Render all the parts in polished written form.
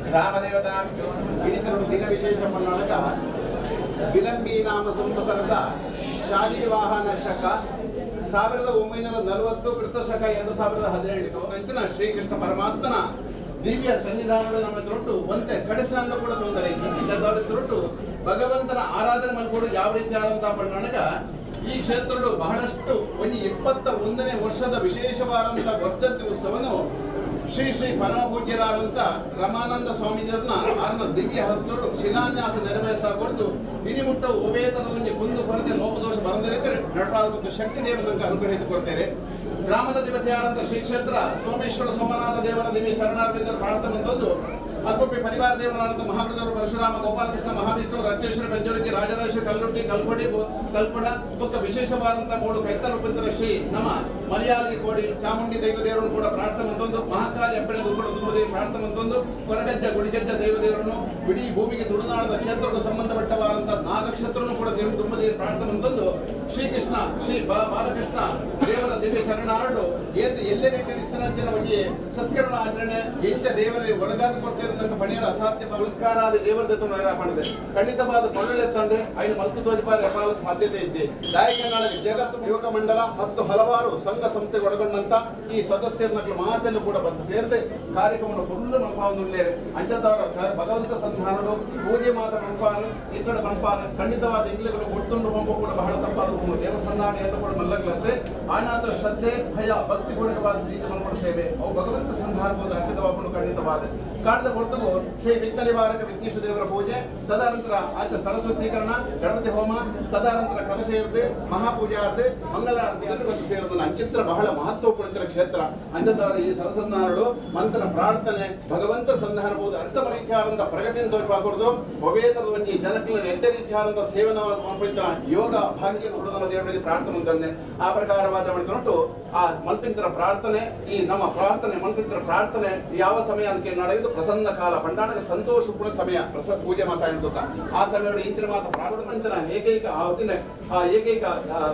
ಗ್ರಾಮದೇವತಾ ಹಿಡಿತರು ದಿನ ವಿಶೇಷ ಪನ್ನಾಳಕ ವಿಲಂಬಿ ನಾಮ ಸಂವತ್ಸರದ ಶಾಲಿವಾಹನ ಶಕ 1940 ಕೃತಶಕ 2017 ಅಂಚಿನ ಶ್ರೀಕೃಷ್ಣ ಪರಮಾತ್ಮನ ದಿವ್ಯ ಸನ್ನಿಧಾನದ ನಮ್ಮ ತೊಟ್ಟು ಒಂತೆ ಕಡೆಸನ್ನು ಕೂಡ ತೊಂದರೆ ಇತ್ತು. ತೊಟ್ಟು ಭಗವಂತನ ಆರಾಧನೆ ಮಾಡಿಕೊಡು ಯಾವ ರೀತಿ ಆದಂತ ಪಣ್ಣಾಣಗ ಈ ಕ್ಷೇತ್ರಡು ಬಹಳಷ್ಟು ಒಂದು 21ನೇ ವರ್ಷದ ವಿಶೇಷವಾದಂಥ ವರ್ಧಂತಿ ಉತ್ಸವನು ಶ್ರೀ ಶ್ರೀ ಪರಮಪೂಜ್ಯರಾದಂಥ ರಮಾನಂದ ಸ್ವಾಮೀಜಿಯವ್ರನ್ನ ಆರ್ನ ದಿವ್ಯ ಹಸ್ತೋಡು ಶಿಲಾನ್ಯಾಸ ನೆರವೇರಿಸ ಕೊಡ್ತು ಇಡೀ ಮುಟ್ಟ ಉವೇತದ ಒಂದು ಕುಂದು ಕೊರತೆ ಲೋಪದೋಷ ಬರಂದರೆ ನಟರಾದ ಶಕ್ತಿ ದೇವನಂಕ ಅನುಗ್ರಹಿಸಿ ಕೊಡ್ತೇನೆ. ಗ್ರಾಮದ ದೇವತೆಯಾದಂಥ ಶ್ರೀ ಕ್ಷೇತ್ರ ಸೋಮೇಶ್ವರ ಸೋಮನಾಥ ದೇವರ ದಿವ್ಯ ಶರಣಾರ್ವಿಂದರು ಪ್ರಾರ್ಥನೆ ಬಂದೊಂದು ಅಲ್ಪಪ್ಪಿ ಪರಿವಾರ ದೇವರಾದಂಥ ಮಹಾಪ್ರದೇವರು ಪರಶುರಾಮ ಗೋಪಾಲಕೃಷ್ಣ ಮಹಾವಿಷ್ಣು ರತ್ನೇಶ್ವರ ಪಂಚವರ್ಗಿ ರಾಜರಾಜೇಶ್ವರ ಕಲ್ಲುಟ್ಟಿ ಕಲ್ಪಡಿ ಕಲ್ಪಡ ಬೊಕ್ಕ ವಿಶೇಷವಾದಂಥ ಮೂಡು ಕೈತಲುಪಂತರ ಶ್ರೀ ನಮ್ಮ ಮಲಯಾಳಿ ಕೋಡಿ ಚಾಮುಂಡಿ ದೈವದೇವರನ್ನು ಕೂಡ ಪ್ರಾರ್ಥನೆ ಮಂತೊಂದು ಮಹಾಕಾಲಿ ಅಪ್ಪಣೆ ಕೂಡ ತುಂಬುದೇವಿ ಪ್ರಾರ್ಥನೆ ಮಂತೊಂದು ಕೊರಗಜ್ಜ ಗುಡಿಗಜ್ಜ ದೈವದೇವರನ್ನು ಇಡೀ ಭೂಮಿಗೆ ತುಳುನಾಡದ ಕ್ಷೇತ್ರಕ್ಕೂ ಸಂಬಂಧಪಟ್ಟವಾದಂಥ ನಾಗಕ್ಷೇತ್ರವನ್ನು ಕೂಡ ದೇವರು ತುಂಬುದೇವಿ ಪ್ರಾರ್ಥನೆ ಮಂತೊಂದು ಶ್ರೀಕೃಷ್ಣ ಶ್ರೀ ಬಾಲಕೃಷ್ಣ ದೇವರ ದಿವ್ಯ ಶರಣಾರಡು ಏತ ಎಲ್ಲೇ ಇತ್ತನಂಚಿನ ಒಂಜಿ ಸತ್ಕರ್ಣ ಆಚರಣೆ ಎಂಚ ದೇವರ ಒಳಗಾದ ಕೊಡ್ತೇನೆ ಪಣಿಯರ ಅಸಾಧ್ಯ ಪುರಸ್ಕಾರಾದ ದೇವರ ದತ್ತ ಮಾಡಿದೆ ಖಂಡಿತವಾದ ಕೊಳ್ಳೆತ್ತಂದ್ರೆ ಐದು ಮಲ್ತು ತೋಜಿಪಾರ ಎಪಾಲ ಸಾಧ್ಯತೆ ಇದ್ದೆ. ದಾಯಕನಾಳ ಜಗತ್ತು ಯುವಕ ಮಂಡಲ ಮತ್ತು ಹಲವಾರು ಸಂಘ ಸಂಸ್ಥೆಗೆ ಒಳಗೊಂಡಂತ ಈ ಸದಸ್ಯರ ನಕಲು ಮಾತೆಲ್ಲೂ ಕೂಡ ಬಂದು ಸೇರಿದೆ ಕಾರ್ಯಕ್ರಮವನ್ನು ಫುಲ್ಲು ಮನ್ಪಾವನ್ನುಳ್ಳೇರೆ ಅಂಜದವರ ಭಗವಂತ ಸಂಧಾನಡು ಪೂಜೆ ಮಾತ ಮನ್ಪಾನು ಇತ್ತಡ ಮನ್ಪಾನು ಖಂಡಿತವಾದ ಇಂಗ್ಲಿಗಳು ಒತ್ತುಂಡು ಪಂಪು ಕೂಡ ಬಹಳ ತಪ್ಪಾದ ದೇವಸ್ಥಾನ ಎಲ್ಲ ಕೂಡ ಮಲ್ಲಗ್ಲತ್ತೆ ಆನಾಥ ಶ್ರದ್ಧೆ ಭಯ ಭಕ್ತಿ ಪೂರ್ವಕವಾದ ರೀತಿ ಮನ್ಪಡ ಸೇವೆ ಅವು ಭಗವಂತ ಸಂಧಾನಬಹುದು ಅರ್ಪಿತವಾಪನು ಖಂಡಿತವಾದ ಕಾಡದ ಹೊರತುಗು ಶ್ರೀ ವಿಘ್ನ ನಿವಾರಕ ವಿಘ್ನೇಶ್ವರ ದೇವರ ಪೂಜೆ ತದನಂತರ ಆತ ಸ್ಥಳ ಶುದ್ಧೀಕರಣ ಗಣಪತಿ ಹೋಮ ತದನಂತರ ಕಲಶ ಇರದೆ ಮಹಾಪೂಜೆ ಆರದೆ ಮಂಗಳಾರತಿ ಅಲ್ಲಿ ಬಂದು ಸೇರೋದನ್ನ ಅಂಚಿತ್ರ ಬಹಳ ಮಹತ್ವಪೂರ್ಣ ಕ್ಷೇತ್ರ. ಅಂಜದವರ ಈ ಸರಸನ್ನಾರಡು ಮಂತ್ರನ ಪ್ರಾರ್ಥನೆ ಭಗವಂತ ಸಂಧಾನಬಹುದು ಅರ್ಥಮ ರೀತಿಯಾದಂಥ ಪ್ರಗತಿಯನ್ನು ತೋರಿಪಾಕೂಡದು ಒವೇತದ ಒಂಜಿ ಜನಕಲ ಎಡ್ಡೆ ರೀತಿಯಾದಂಥ ಸೇವನವಾದ ಯೋಗ ಭಾಗ್ಯ ನಮ್ಮ ದೇವರಲ್ಲಿ ಪ್ರಾರ್ಥನೆ ಮುಂದನ್ನೇ ಆ ಪ್ರಕಾರವಾದ ಮಾಡಿಕೊಂಡು ಆ ಮಲ್ಪಿಂತರ ಪ್ರಾರ್ಥನೆ ಈ ನಮ್ಮ ಪ್ರಾರ್ಥನೆ ಮಲ್ಪಿಂತರ ಪ್ರಾರ್ಥನೆ ಯಾವ ಸಮಯ ಅಂತ ನಡೆಯುವುದು ಪ್ರಸನ್ನ ಕಾಲ ಪಂಡಾಣಕ ಸಂತೋಷ ಪೂರ್ಣ ಸಮಯ ಪ್ರಸನ್ನ ಪೂಜೆ ಮಾತಾಡಿದ ಆ ಸಮಯ ಇಂಚಿನ ಮಾತ ಪ್ರಾರ್ಥನೆ ಏಕೈಕ ಆವತ್ತಿನ ಆ ಏಕೈಕ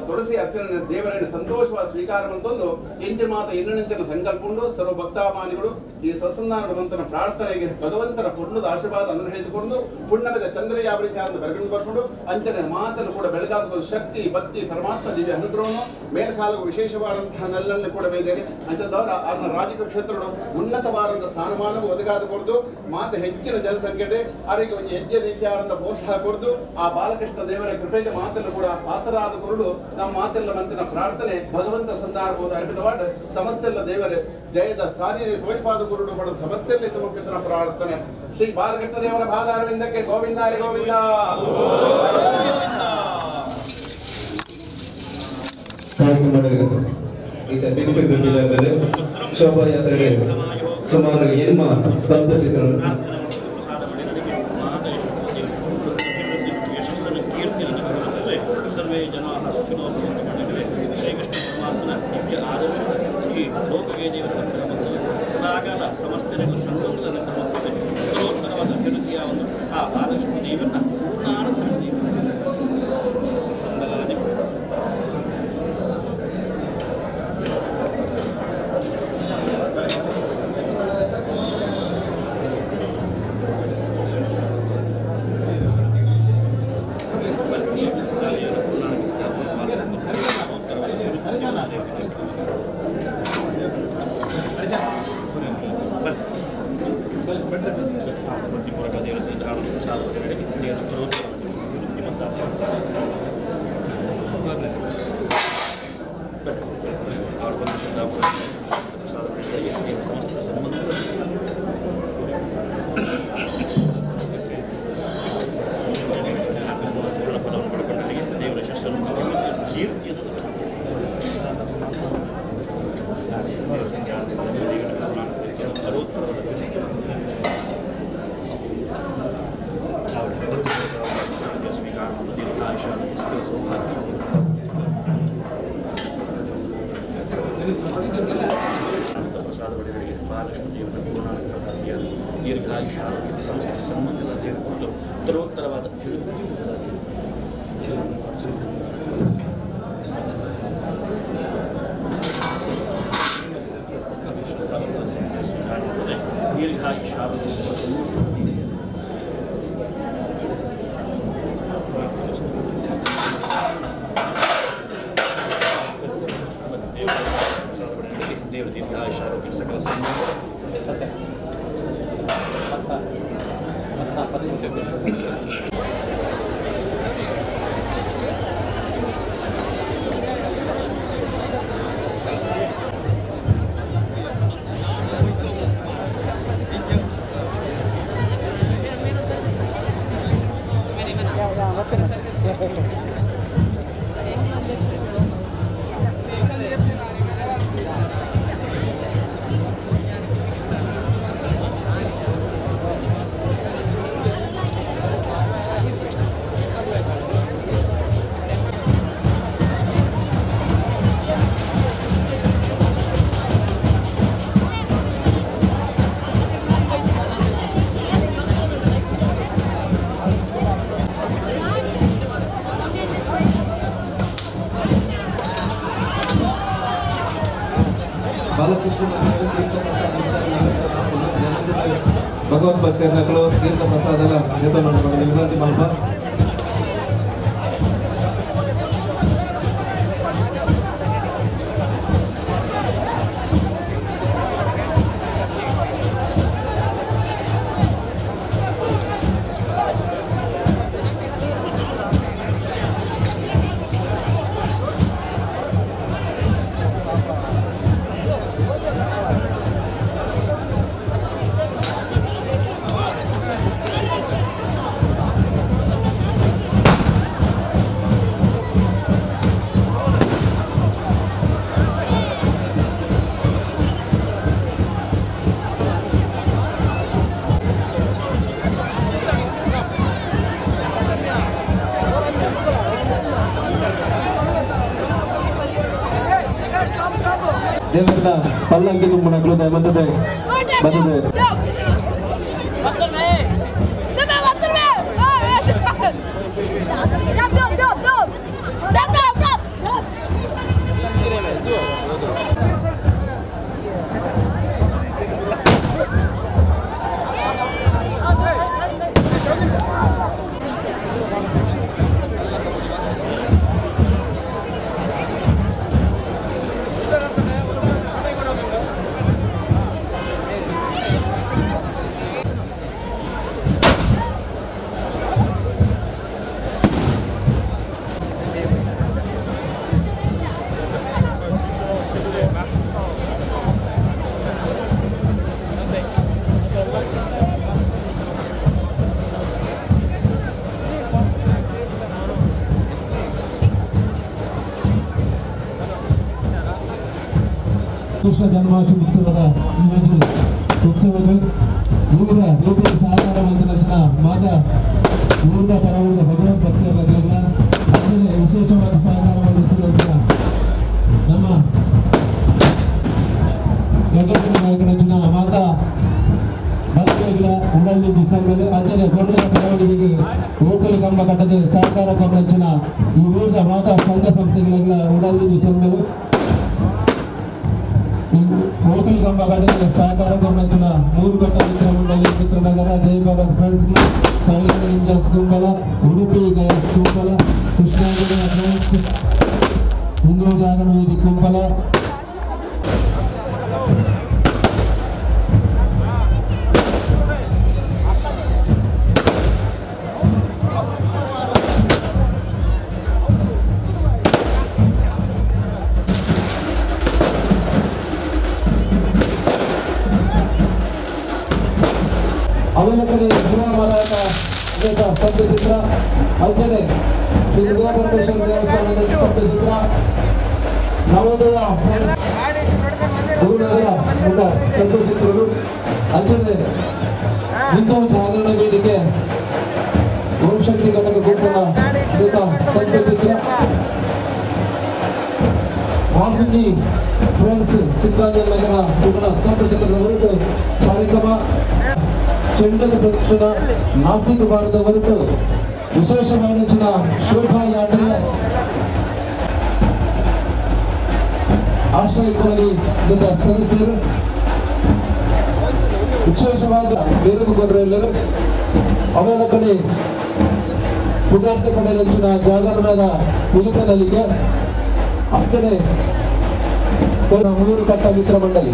ತುಳಸಿ ಅರ್ಚನೆ ದೇವರನ್ನು ಸಂತೋಷವಾದ ಸ್ವೀಕಾರ ಅಂತಂದು ಎಂಚಿನ ಮಾತ ಇನ್ನೆಂಚಿನ ಸಂಕಲ್ಪುಂಡು ಸರ್ವ ಭಕ್ತಾಮಾನಿಗಳು ಈ ಸತ್ಸಂಧಾನದ ಪ್ರಾರ್ಥನೆಗೆ ಭಗವಂತನ ಪೂರ್ಣದ ಆಶೀರ್ವಾದ ಅನುಗ್ರಹಿಸಿಕೊಂಡು ಪುಣ್ಯದ ಚಂದ್ರ ಯಾವ ರೀತಿ ಆದ ಬೆಳಗನ್ನು ಬರ್ಕೊಂಡು ಅಂಚನೆ ಮಾತನ್ನು ಕೂಡ ಬೆಳಗಾದ ಶಕ್ತಿ ಭಕ್ತಿ ಪರಮಾತ್ಮ ದಿವ್ಯ ಅನುಗ್ರಹವನ್ನು ಮೇಲ್ಕಾಲವು ವಿಶೇಷವಾದಂತಹ ನಲ್ಲನ್ನು ಕೂಡ ಬೇದೇನೆ ಅಂಥದ್ದವರ ಅವರ ರಾಜಕೀಯ ಕ್ಷೇತ್ರಗಳು ಉನ್ನತವಾದಂಥ ಸ್ಥಾನಮಾನವು ಒದಗಾದ ಕೊಡ್ದು ಮಾತು ಹೆಚ್ಚಿನ ಜನಸಂಖ್ಯೆ ಅವರಿಗೆ ಒಂದು ಹೆಜ್ಜೆ ರೀತಿಯಾದಂಥ ಪ್ರೋತ್ಸಾಹ ಕೊಡ್ದು ಆ ಬಾಲಕೃಷ್ಣ ದೇವರ ಕೃಪೆಗೆ ಮಾತನ್ನು ಕೂಡ ಪಾತ್ರರಾದ ಕೊರಡು ನಮ್ಮ ಮಾತೆಲ್ಲ ಮಂತಿನ ಪ್ರಾರ್ಥನೆ ಭಗವಂತ ಸಂಧಾರಬಹುದು ಅರ್ಪಿತವಾದ ಸಮಸ್ತೆಲ್ಲ ದೇವರೇ ಜಯದ ಸಾಧನೆ ತೋಯ್ಪಾದ ಗುರುಡು ಪಡೆದ ಸಮಸ್ತೆಯಲ್ಲಿ ತಮ್ಮ ಪ್ರಾರ್ಥನೆ ಶ್ರೀ ಬಾಲಕೃಷ್ಣ ದೇವರ ಪಾದಾರವಿಂದಕ್ಕೆ ಗೋವಿಂದ ಹರಿ ಗೋವಿಂದ. ಶೋಭಾಯಾತ್ರೆಗೆ ಸುಮಾರು ಎನ್ಮ ಸ್ತಬ್ಧ ಚಿತ್ರ ಸರ್ವೇ ಜನಾಃ ಸುಖಿನೋ ಭವಂತು ಮಾಡಿದರೆ ಶ್ರೀಕೃಷ್ಣ ಪರಮಾತ್ಮನ ದಿವ್ಯ ಆದರ್ಶದ ಈ ಲೋಕಗೆ ದೇವರ ಅನುಗ್ರಹ ಮತ್ತು ಸದಾಕಾಲ ಸಮಸ್ತರೆಲ್ಲ ಸನ್ಮಂಗಲ ಅನುಗ್ರಹ ಮಾಡ್ತದೆ. ಉತ್ತರೋತ್ತರವಾದ ಅಭಿವೃದ್ಧಿಯ ಒಂದು ಆ ಆದರ್ಶ ದೇವರನ್ನ ಪೂರ್ಣಾನುಗ್ರಹ ದೇವರು ಮಂಗಲಾದಿ ದೀರ್ಘಾಯುಷ್ಯ ಸಮಸ್ತ ಸನ್ಮಂಗಲ ದೇವರು ಉತ್ತರೋತ್ತರವಾದ ಅಭಿವೃದ್ಧಿ ದೀರ್ಘಾಯುಷ್ಯ. ಬಾಲಕೃಷ್ಣ ತೀರ್ಥ ಪ್ರಸಾದ ಭಗವತ್ ಭಕ್ತರು ತೀರ್ಥ ಪ್ರಸಾದ ವಿನಂತಿ ಮಲ್ಪ. ದೇವರ ಪಲ್ಲಂಕಿ ತುಂಬುನಕುಲು ದಯಮಂತದೆ ಬಂದಿದೆ. ಕೃಷ್ಣ ಜನ್ಮಾಷ್ಟಮಿ ಉತ್ಸವದ ಈ ಒಂದು ಉತ್ಸವಗಳು ಊರ ರೀತಿಯ ಸಹಕಾರ ಮಂದಿರಚನ ಮಾತ ಊರದ ಪರವೂರದ ಭಗವದ್ ಭಕ್ತಿಯಲ್ಲ ಅದರಲ್ಲಿ ವಿಶೇಷವಾದ ಸಹಕಾರ ಮಂದಿರಚನ ನಮ್ಮ ನಾಯಕರಚನ ಮಾತಾ ಭಕ್ತಿಗಳ ಉಡಲ್ಲಿ ಜಿಸಂಗಲು ಅಂಚನೆ ಗೊಂಡದ ಪರವಳಿಗೆ ಓಕಲು ಕಂಬ ಕಟ್ಟದೆ ಸಹಕಾರ ಕೊರಚನ ಈ ಊರದ ಮಾತಾ ಸಂಘ ಸಂಸ್ಥೆಗಳೆಲ್ಲ ಉಡಲ್ಲಿ ಜಿಸಂಗಲು ಹೋಟೆಲ್ ಕಂಬ ಕಟ್ಟದೆ ಸಹಕಾರ ಕೊರಚನ ಮೂರು ಕಟ್ಟ Mitra Mandali Chitranagara Jai Bharat friends club silent ninjas Kumbala Udupi guys Kumbala Krishnagiri friends Hindu Jagarana Vedike Kumbala. ಅವಲಕನೆ ಗುರುಮರಾಟ ಸ್ತಬ್ಧ ಚಿತ್ರ ಅಂಜನೆ ಶ್ರೀ ದುರ್ಗಾ ಪರಮೇಶ್ವರ ದೇವಸ್ಥಾನದ ಸ್ತಬ್ಧ ಚಿತ್ರ ನವೋದಯ ಫ್ರೆಂಡ್ಸ್ ಗುರುನಗರ ಸ್ತಬ್ಧ ಚಿತ್ರಗಳು ಅಂಜನೆ ಹಿಂದೂ ಜಾಗರಣ ವೇದಿಕೆ ಓಂ ಶಕ್ತಿ ಘಟಕ ಗುಂಪನ ಸ್ತಬ್ಧ ಚಿತ್ರ ವಾಸುಕಿ ಫ್ರೆಂಡ್ಸ್ ಚಿತ್ರಾಂಜಲಿ ನಗರ ಇವರ ಸ್ತಬ್ಧ ಚಿತ್ರದ ಹೊರಟು ಕಾರ್ಯಕ್ರಮ ಚೆಂಡದ ಪ್ರದಕ್ಷಿಣ ನಾಸಿಕ್ ಭಾರತ ಹೊರಟು ವಿಶೇಷವಾದ ಶೋಭಾಯಾತ್ರೆ ಆಶ್ರಯಕ್ಕೊಳಗಿ ಸದಸ್ಯರು ವಿಶೇಷವಾದ ಬೇರುಗೊಬ್ಬರೆಲ್ಲರೂ ಅವರ ಕಡೆ ಪುಗಾರ್ತೆ ಪಡೆದ ಜಾಗರಣದ ಕುಲಿತನಲ್ಲಿಗೆ ಅಕ್ಕಡೆ ಮೂರು ಕಟ್ಟ ಮಿತ್ರ ಮಂಡಳಿ.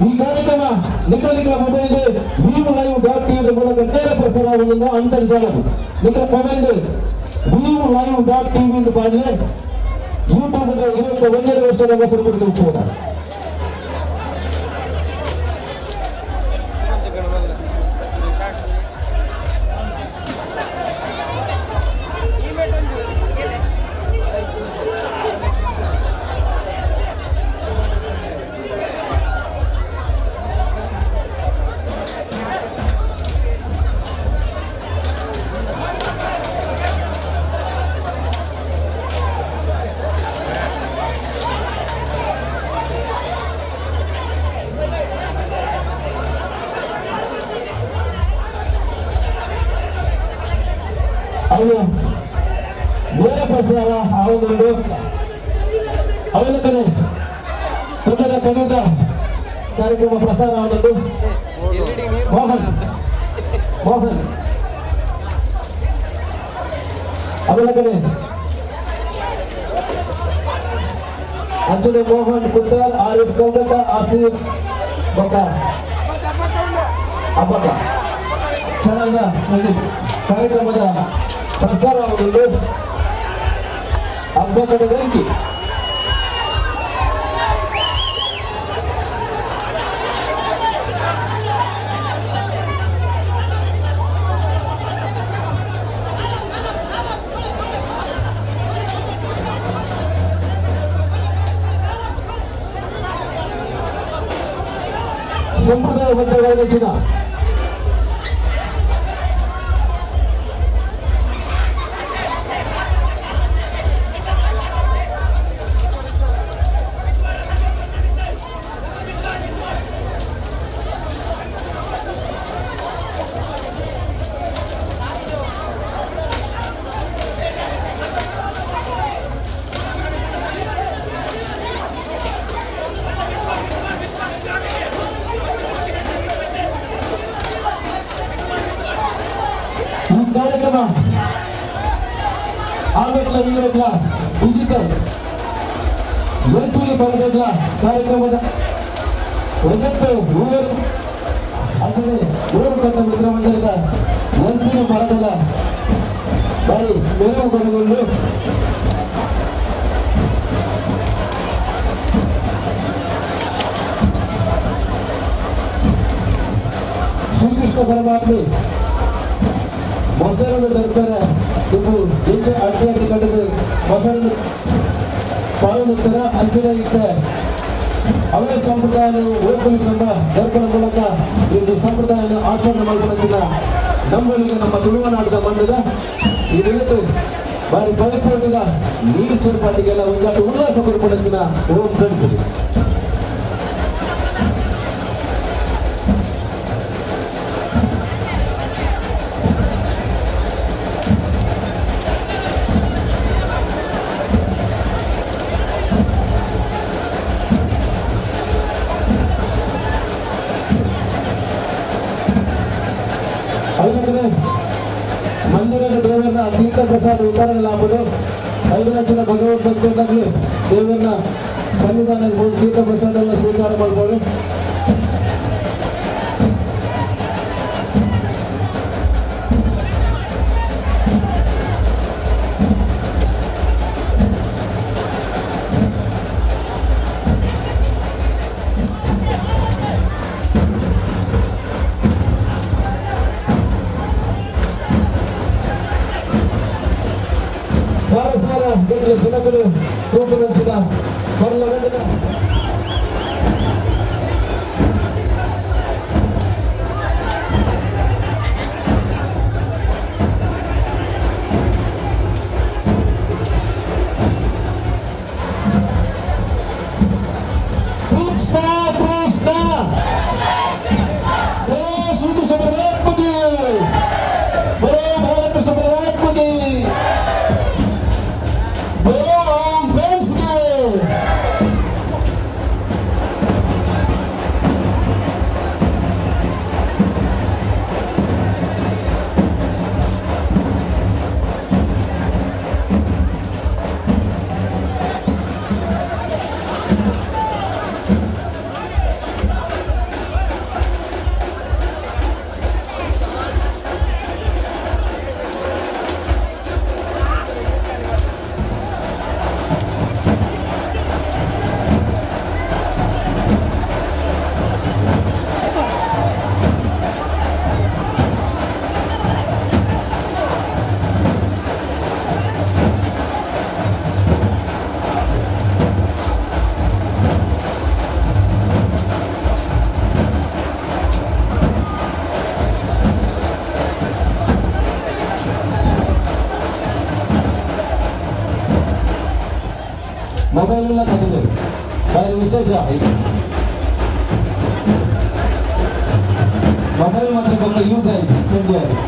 ಈ ಕಾರ್ಯಕ್ರಮ ನಿಖರ ನಿಖರ mobile view live dot TV ಮೂಲಕ ನೇರ ಪ್ರಸಾರವಾಗುವುದನ್ನು ಅಂತರ್ಜಾಲ ನಿಖರ mobile view live dot TV ಎಂದು ಪಾಡಲೆ ಯೂಟ್ಯೂಬ್ 21 ವರ್ಷದ ಹೆಸರು ಕೊಡುತ್ತಿರುತ್ತಾರೆ. ಪ್ರಸಾರ ಆವೊಂದುಂಡು ಅವೆಲ್ಲಕನೆ ಕುಂಡದ ಕನ್ನಡ ಕಾರ್ಯಕ್ರಮ ಪ್ರಸಾರ ಆವೊಂದುಂಡು ಮೋಹನ್ ಮೋಹನ್ ಅವೆಲ್ಲಕನೆ ಅಂಚನೆ ಮೋಹನ್ ಕುತ್ತಾರ್ ಆರಿಫ್ ಕೌಡಕ ಆಸಿಫ್ ಬೊಕ್ಕ ಅಬ್ಬಕ್ಕ ಚಾನಲ್ನ ಕಾರ್ಯಕ್ರಮದ ಪ್ರಸಾರ ಆವೊಂದುಂಡು ಅಬ್ಬಕ್ಕದ ವೆಂಕಿ ಸಂಪ್ರದಾಯಬದ್ಧವಾಗಿ ಕಾರ್ಯಕ್ರಮ ಆಮೆಟ್ಲ ಈವೆಟ್ಲ ಡಿಜಿಟಲ್ ಎಲ್ಸಿಡಿ ಪರದೆಟ್ಲ ಕಾರ್ಯಕ್ರಮದ ಒಂದೆತ್ತು ಮೂವರು ಅಂಚನೆ ಮೂರು ಕಟ್ಟ ಮಿತ್ರ ಮಂಡಳಿದ ಎಲ್ಸಿಡಿ ಪರದೆಲ ಬಾರಿ ಮೆರವು ಕೊಡಗೊಂಡು ಶ್ರೀಕೃಷ್ಣ ಪರಮಾತ್ಮೆ ಮೊಸರನ್ನು ತರ್ತಾರೆ ಇವು ಹೆಚ್ಚು ಅಡ್ಡಿ ಅಡ್ಡಿ ಕಟ್ಟದ ಮೊಸರನ್ನು ಪಾಲುತ್ತರ ಅಂಚನೆ ಇತ್ತೆ ಅವೇ ಸಂಪ್ರದಾಯ ಓಪಲಿಕ್ಕೊಂಡ ದರ್ಪಣ ಮೂಲಕ ಈ ಸಂಪ್ರದಾಯ ಆಚರಣೆ ಮಾಡಿಕೊಂಡಿಲ್ಲ ನಮ್ಮೊಳಗೆ ನಮ್ಮ ತುಳುವನಾಡದ ಬಂದದ ಈ ರೇಟು ಬಾರಿ ಬಲಪೂರ್ಣಿದ ನೀರು ಚೇರ್ಪಾಟಿಗೆಲ್ಲ ಒಂದಾಟ ಉಲ್ಲಾಸ ಕೊಡ್ಕೊಂಡಂಚಿನ ಓಂ ಫ್ರೆಂಡ್ಸ್. ಮಂದಿರದ ದೇವರನ್ನ ತೀರ್ಥ ಪ್ರಸಾದ ವಿತರಣೆ ಲಾಭದು 5 ಲಕ್ಷ ಭಗವದ್ಭಕ್ತರು ದೇವರನ್ನ ಸನ್ನಿಧಾನ ತೀರ್ಥ ಪ್ರಸಾದವನ್ನು ಸ್ವೀಕಾರ ಮಾಡ್ಬೋದು. ಜನಗಳು ತೂಪದಂಚಿನ ಕೊರಲಗಂಡಿನ ಕೃಷ್ಣ ಕೃಷ್ಣ ಓ ಶ್ರೀಕೃಷ್ಣ ಪರಮಾತ್ಮಗೆ ಬರೋ ಬಾಲಕೃಷ್ಣ ಪರಮಾತ್ಮಗೆ ಮೊಬೈಲ್ ಎಲ್ಲ ತಂದಿದ್ದೇವೆ. ಬಾರಿ ವಿಶೇಷ, ಮೊಬೈಲ್ ಮಾತ್ರ ಬಂದ ಯೂಸ್ ಆಯಿತು ಚಂಡಿ ಆಯಿತು.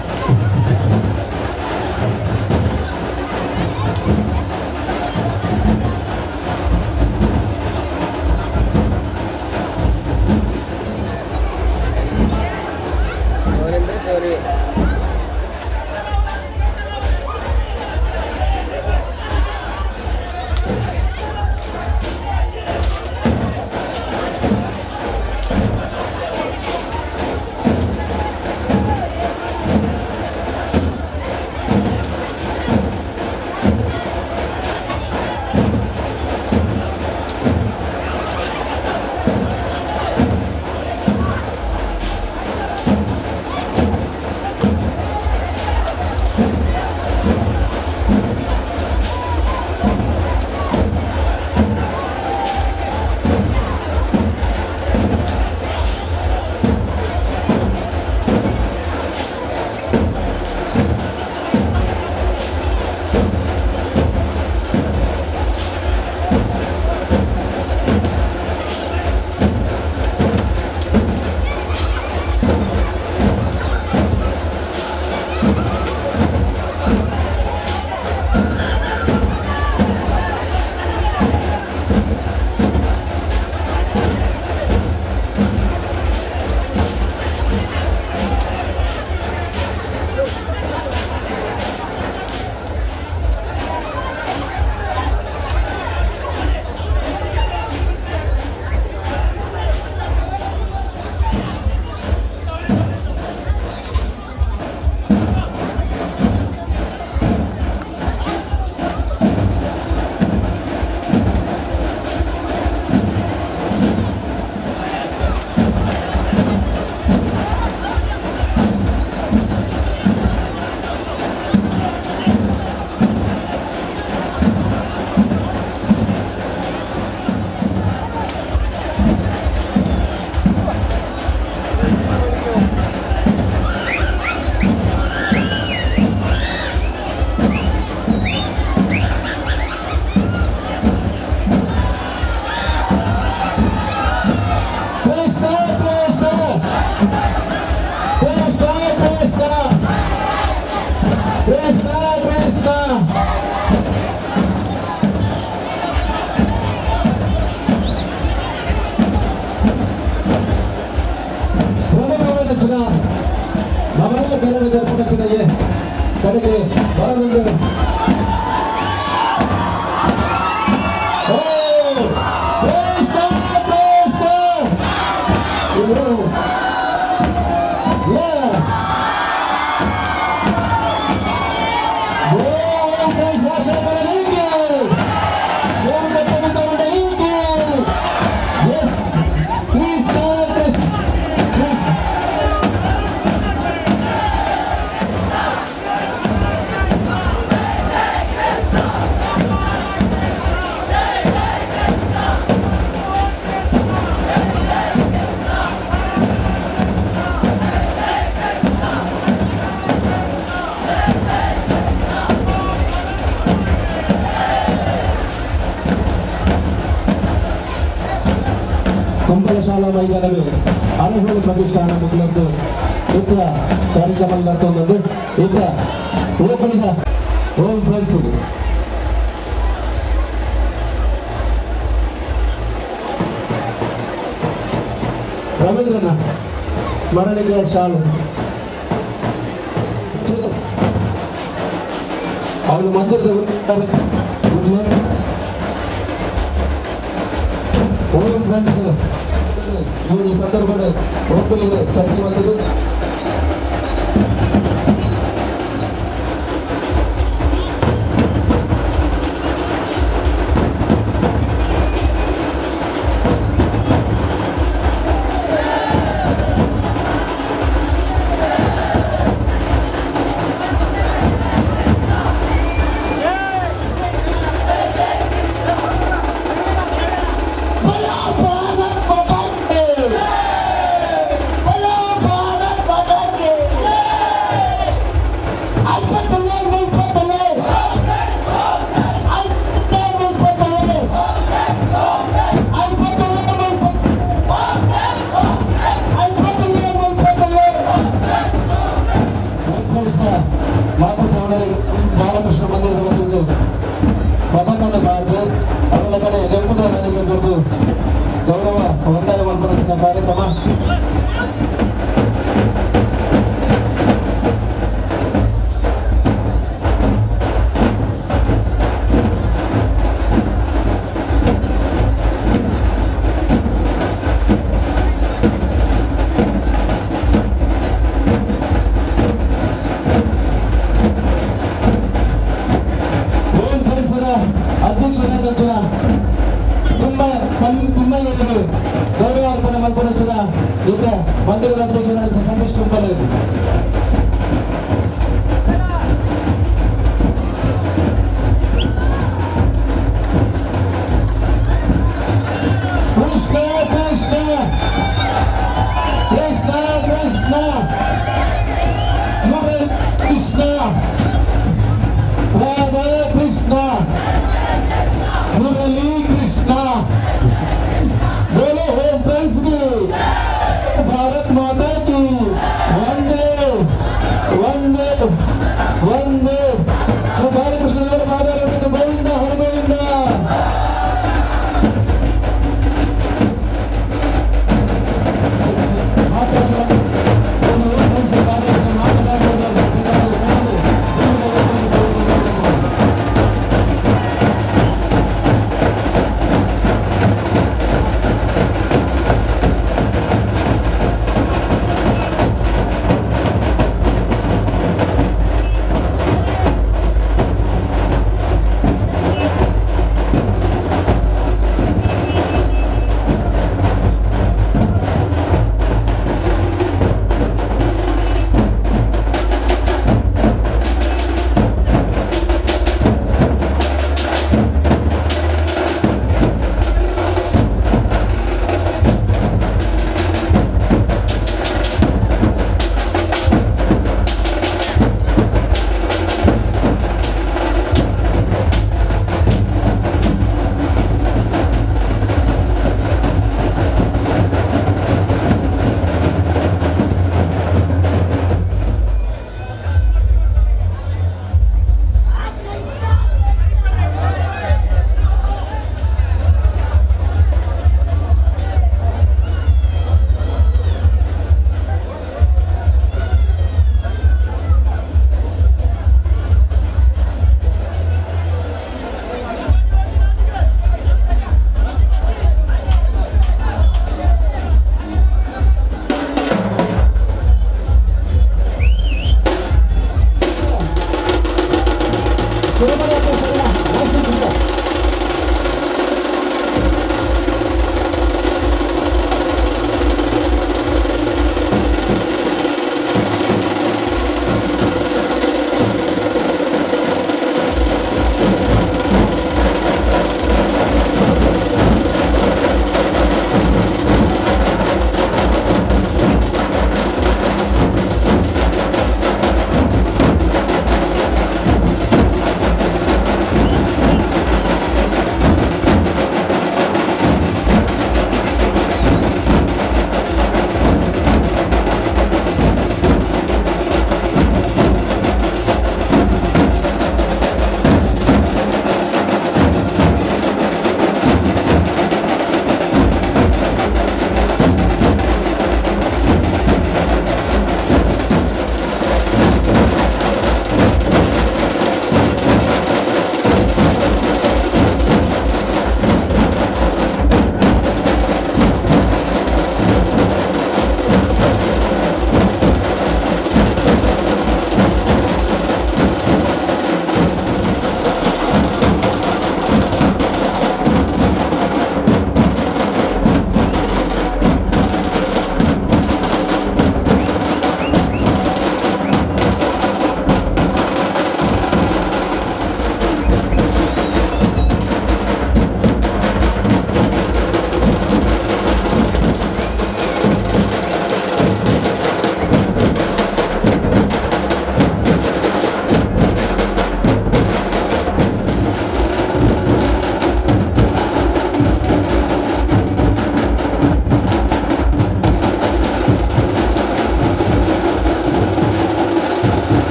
ಗುರುಕುಲ ಶಾಲಾ ಮೈದಾನವೇ ಅರೆಹೋಳು ಪ್ರತಿಷ್ಠಾನ ಮೊದಲೊಂದು ಇತರ ಕಾರ್ಯಕ್ರಮ ನಡ್ತೊಂದು ಇತರ ಓಪನಿದ ಓಂ ಫ್ರೆಂಡ್ಸ್ ರವೀಂದ್ರನ ಸ್ಮರಣಿಕೆ ಶಾಲು ಅವನು ಮಂದಿರದ ಓಂ ಫ್ರೆಂಡ್ಸ್ ಇವರು ಈ ಸಂದರ್ಭದ ಒಪ್ಪಲಿಗೆ ಸಜ್ಜೆ ಬಂದಿದೆ. ಬಾಲಕೃಷ್ಣ ಮಂದಿರದ ಒಂದು ಪದಕನ್ನು ಬಾರ್ದು ಅವರ ಕಡೆ ನೆಂಪುದ ಕೊಟ್ಟು ಗೌರವ ವಂದನೆ ಮಲ್ಪನ ಕಾರ್ಯಕ್ರಮ. ಅಧ್ಯಕ್ಷರಾದ ತಿಮ್ಮಯ್ಯವರು ಗೌರವ ಅರ್ಪಣೆ ಮಲ್ಪನಂಚಿನ ಇತ ಮಂದಿರದ ಅಧ್ಯಕ್ಷರಾದ ಸತೀಶ್ ತುಂಬಲು. ಕೃಷ್ಣ ಕೃಷ್ಣ ಕೃಷ್ಣ ಕೃಷ್ಣ ಕೃಷ್ಣ ರಾಧಾ ಕೃಷ್ಣ मुरली कृष्णा बोलो होम फ्रेंड्स की भारत माता की वंदे।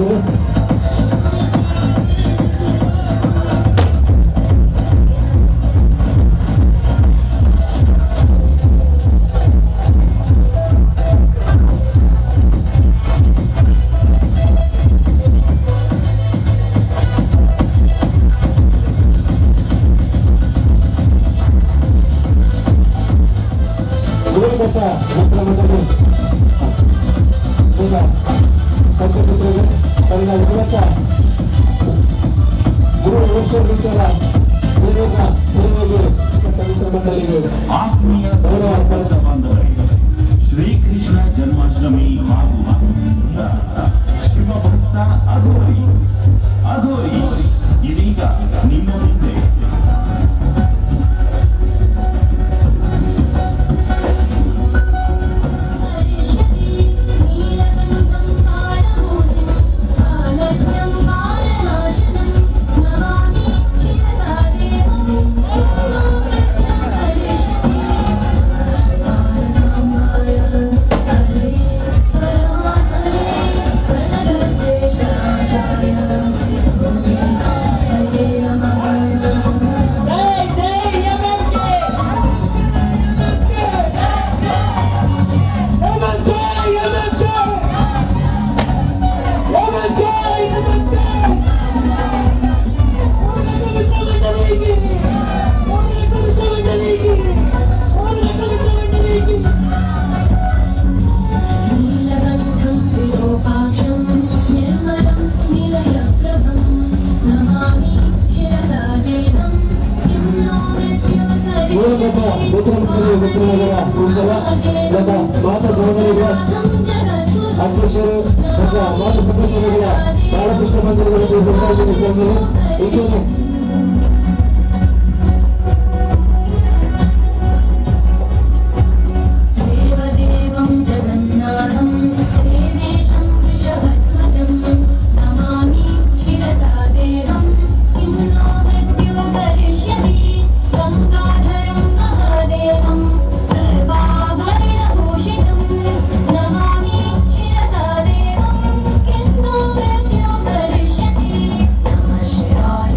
ಕೊರ್ಪುಂಡು. ಮೂರುಗಟ್ಟ ಮಿತ್ರ ಮಂಡಳಿ ಈಗ ಪಂಚಪುತ್ರರು ಕಳೆದ 23 ವರ್ಷ ದೇವರ ಸೇವೆಗೆ ಮಿತ್ರ ಮಂಡಳಿಗೆ ಆತ್ಮೀಯ ಗೌರವ ಭಕ್ತ ಬಾಂಧವರೇ, ಶ್ರೀಕೃಷ್ಣ ಜನ್ಮಾಷ್ಟಮಿ ಹಾಗೂ ಶಿವಭಕ್ತ ಅಘೋರಿ ಅಘೋರಿ ಇದೀಗ ನಿಮ್ಮ ಮುಂದೆ. ನೀಲಕಂಠಂ ವಿರೂಪಾಕ್ಷಂ ನಿರ್ಮಲಂ ನಿಲಯಪ್ರಭಂ ನಮಾಮಿ ಶಿರಸಾ ದೇವಂ ಕಿಂ ನೋ ಮೂರುಗಟ್ಟ ಮಿತ್ರ ಮಂಡಳಿ ಮಿತ್ರನಗರ ಕುಂದಲ ನಮ್ಮ ಮಾತಾ ಸಹೋದರಿಯ ಅಧ್ಯಕ್ಷರು ಮತ್ತು ಮಾತಾ ಸದಸ್ಯರುಗಳ ಬಾಲಕೃಷ್ಣ ಮಂದಿರದಲ್ಲಿ ಹುಟ್ಟಾಗಿನ ಸ್ವಾಮಿಗಳು ಇಂಚನೆ ದೇವದೇವಂ ಜಗನ್ನಾಥಂ ದೇವೇಶಂ ವೃಷಭಧ್ವಜಂ ನಮಾಮಿ ಶಿರಸಾ ದೇವಂ ಕಿಂ ನೋ ಮೃತ್ಯು ಕರಿಷ್ಯತಿ. ಗಂಗಾಧರಂ ಮಹಾದೇವಂ ಸರ್ವಾಭರಣಭೂಷಿತಂ ನಮಾಮಿ ಶಿರಸಾ ದೇವಂ ಕಿಂ ನೋ ಮೃತ್ಯು ಕರಿಷ್ಯತಿ. ನಮಃ ಶಿವಾಯ.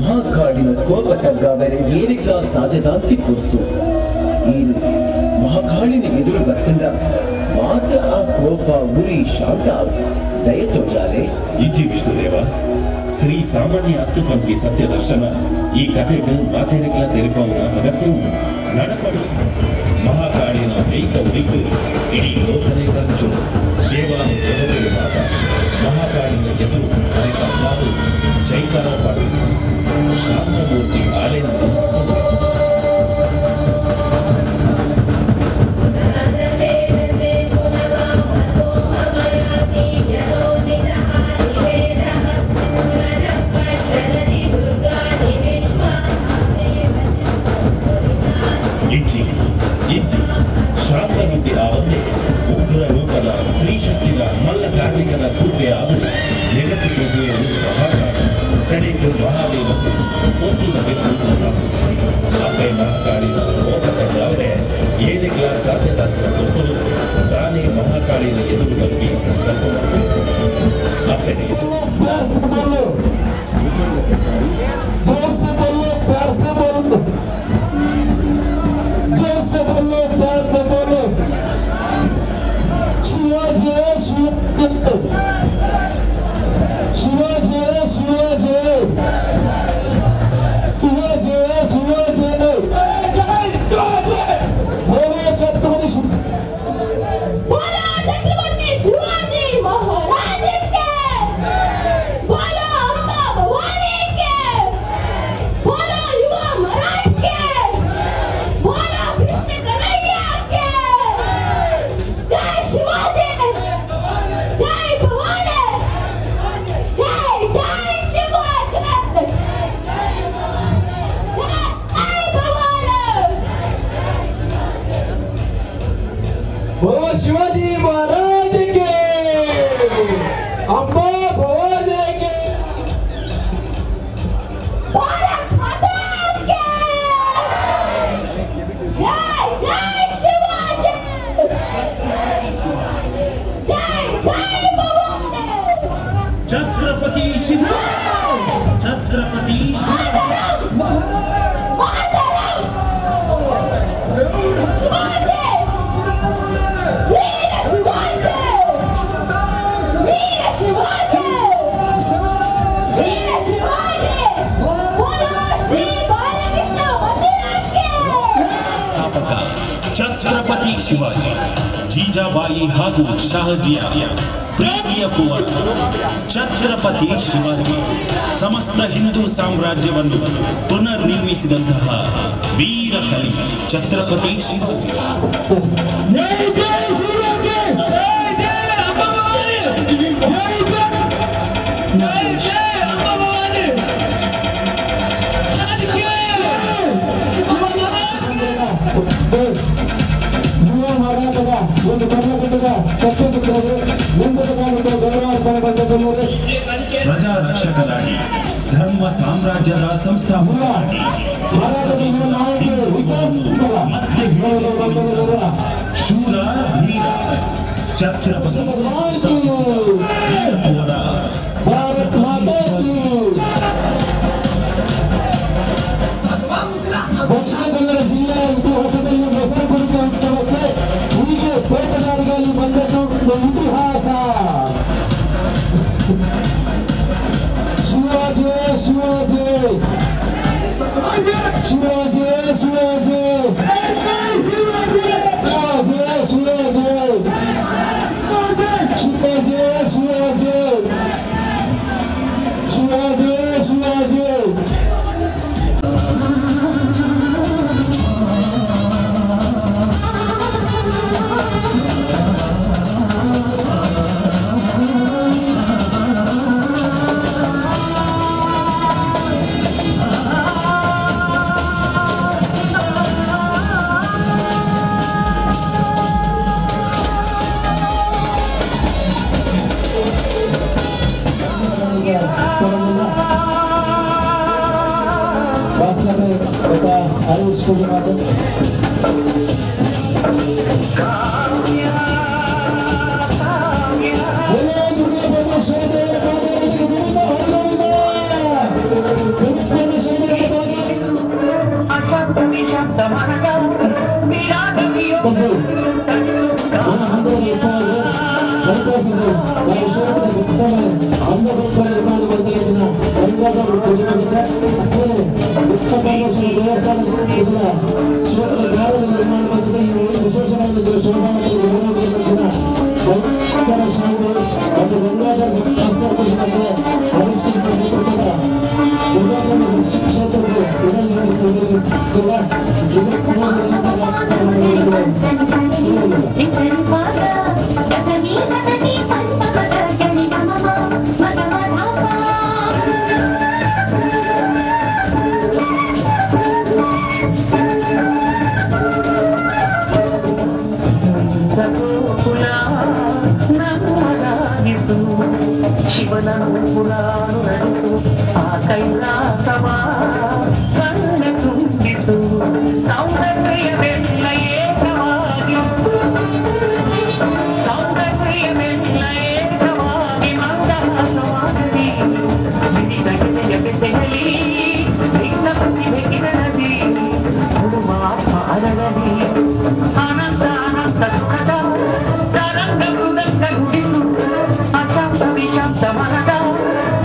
ಮಹಾಕಾಡಿನ ಕೋಪ ತಗ್ಗಾದರೆ ಏನಿಗ್ಲಾ ಸಾಧ್ಯದಾಂತಿ ಪೊರ್ತು ಈನು ಮಹಾಕಾಳಿನ ಎದುರು ಬರ್ತಂಡ ಮಾತ್ರ ಆ ಕೋಪ ಉರಿ ಶಾಂತ ದಯ ತೋಜಾಲೆ. ಇಜ್ಜಿ ವಿಷ್ಣುದೇವ, ಸ್ತ್ರೀ ಸಾಮಾನ್ಯ ಅತ್ತು ಪಂಕಿ ಸತ್ಯ ದರ್ಶನ ಈ ಕಥೆಗೆ ಮಾತೇರಿಗಳ ತೆರಿಪವನ ಅಗತ್ಯವು ನಡಪಡು. ಮಹಾಕಾಳಿನ ದೈತ ಉರಿಕು ಇಡೀ ಲೋಕನೇ ಕಂಚು. ದೇವಾನು ದೇವತೆಗೆ ಮಾತ ಮಹಾಕಾಳಿನ ಎದುರು ಅರೆ ಜೈಕಾರ ಪಾಡು ಶಾಂತಮೂರ್ತಿ ಆಲೇಂದ್ರ. ಇಜ್ಜಿ ಇಜ್ಜಿ ಶಾಂತರೂಪಿ ಆವಂದೇ ಉಗ್ರ ರೂಪದ ಸ್ತ್ರೀ ಶಕ್ತಿದ ಮಲ್ಲ ಕಾರ್ಮಿಕನ ಕೃಪೆ ಆದು ಜಗತ್ತು ಕೃಪೆಯನ್ನು ಮಹಾಕಾಳ ಕಡೆಗೆ ಮಹಾದೇವ ಪೊರ್ತುದ ಬೆಕ್ಕು ಅಪ್ಪೆ ಮಹಾಕಾಳಿನ ಕೋಪ ತಗ್ಗಾದರೆ ಏನೇ ಕ್ಲಾಸ್ ಸಾಧ್ಯತೆ ಕೊಟ್ಟರು ತಾನೇ ಮಹಾಕಾಳಿನ ಎದುರು ಬಗ್ಗಿ ಸಂಕಲ್ಪ ಅಪ್ಪೆನ ಎದುರು. शिवाजी शिवाजी शिवाजी शिवाजी बोलो छत्रपति बोलो छत्रपति शिवाजी महाराज के, बोलो अम्बा भवानी के, बोलो युवा मराठ के, बोलो कृष्ण कन्हैया के। जय शिवाजी, जय भवानी, जय जय शिवाजी, जय भवानी। बोलो शिवाजी महाराज के, अम्बा भवानी के, भारत माता के जय। जय शिवाजी, जय जय भवानी। छत्रपति शिवाजी, छत्रपति शिवाजी, वीर शिवाजी, वीर शिवाजी, वीर शिवाजी। बोलो श्री बालकृष्ण मंदिर के ಸ್ಥಾಪಕ ಛತ್ರಪತಿ ಶಿವಾಜಿ, ಜೀಜಾಬಾಯಿ ಹಾಗೂ ಶಹಜಿಯ ಪ್ರೀತಿಯ ಕುವರ ಛತ್ರಪತಿ ಶಿವಾಜಿ ಸಮಸ್ತ ಹಿಂದೂ ಸಾಮ್ರಾಜ್ಯವನ್ನು ಪುನರ್ನಿರ್ಮಿಸಿದಂತಹ ವೀರ ಕಲಿ ಛತ್ರಪತಿ ಶಿವಾಜಿ. ಒಂದು ಕರ್ನಾಟಕದ ಸತ್ಯಚಿತ್ರವು ಮುಂಬದ ಗೌರವಾರ್ಪಣೆ ಬಂದದ್ದು. ಪ್ರಜಾ ರಕ್ಷಕರಾಗಿ ಧರ್ಮ ಸಾಮ್ರಾಜ್ಯದ ಸಂಸ್ಥಾಪಕರಾಗಿ ಮತ್ತೆ ಶೂರ ಧೀರ ಛತ್ರಪತಿ ದಕ್ಷಿಣ ಕನ್ನಡ ಜಿಲ್ಲೆಯ ಇತಿಹಾಸದಲ್ಲಿ ಹೆಸರು ಕುರಿತ ಉತ್ಸವಕ್ಕೆ ಹೀಗೆ ಪೇಟೆಗಾರಿಕೆಯಲ್ಲಿ ಬಂದದ್ದು ಇತಿಹಾಸ. ಶಿವಾಜಿ ಶಿವಾಜಿ ಶಿವಾಜಿ ಶಿವಾಜಿ ಶಿವಾಜಿ ಶಿವಾಜಿ ಶಿವಾಜಿ ಶಿವಾಜಿ ಶಿವಾಜಿ ಶಿವಾಜಿ. ಹರೀಶ್ ಕುಮಾರ್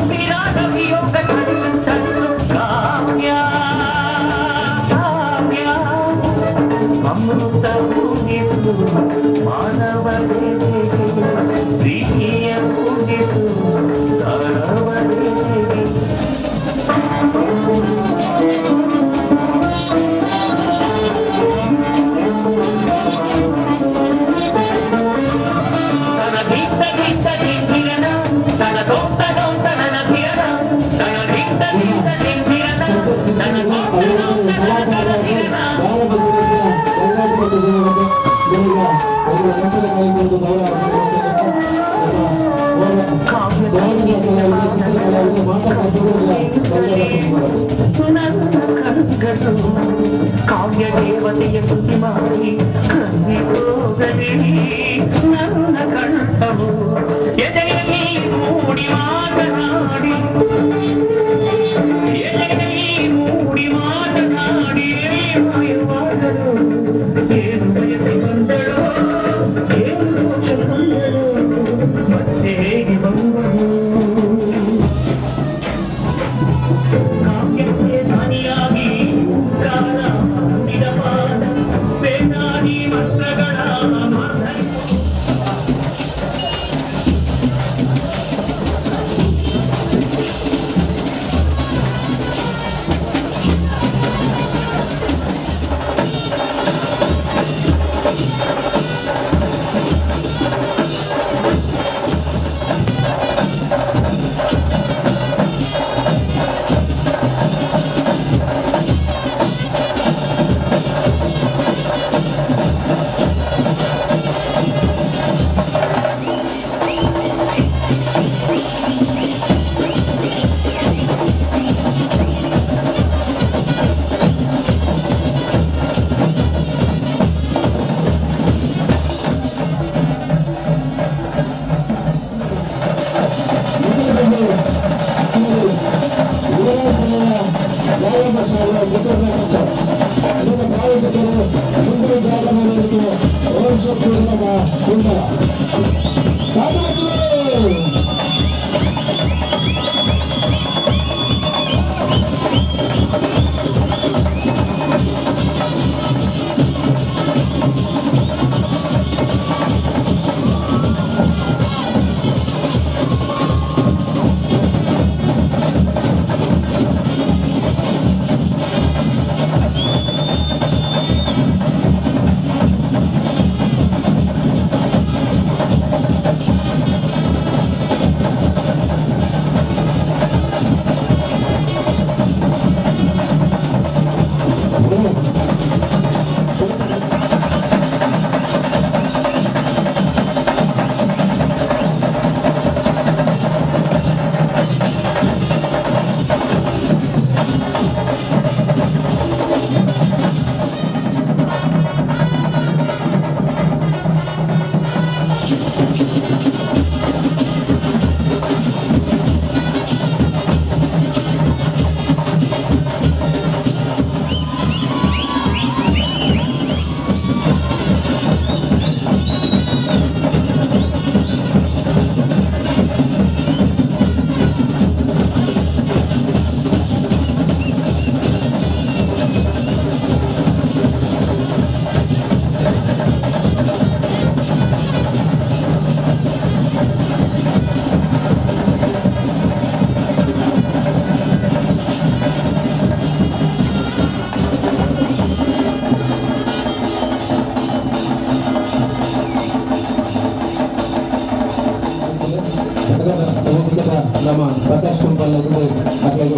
ವಿರಾಗ ವಿಯೋಗ ಪ್ರಾಯೋಜಕರು ಮುಂದೆ ಜಾಗ ಓಂ ಶಕ್ತಿ ಕುಂಬಳ. ನಮ್ಮ ಪ್ರಕಾಶ್ ಕುಂಬಲ್ ಅಲ್ಲಿಗೆ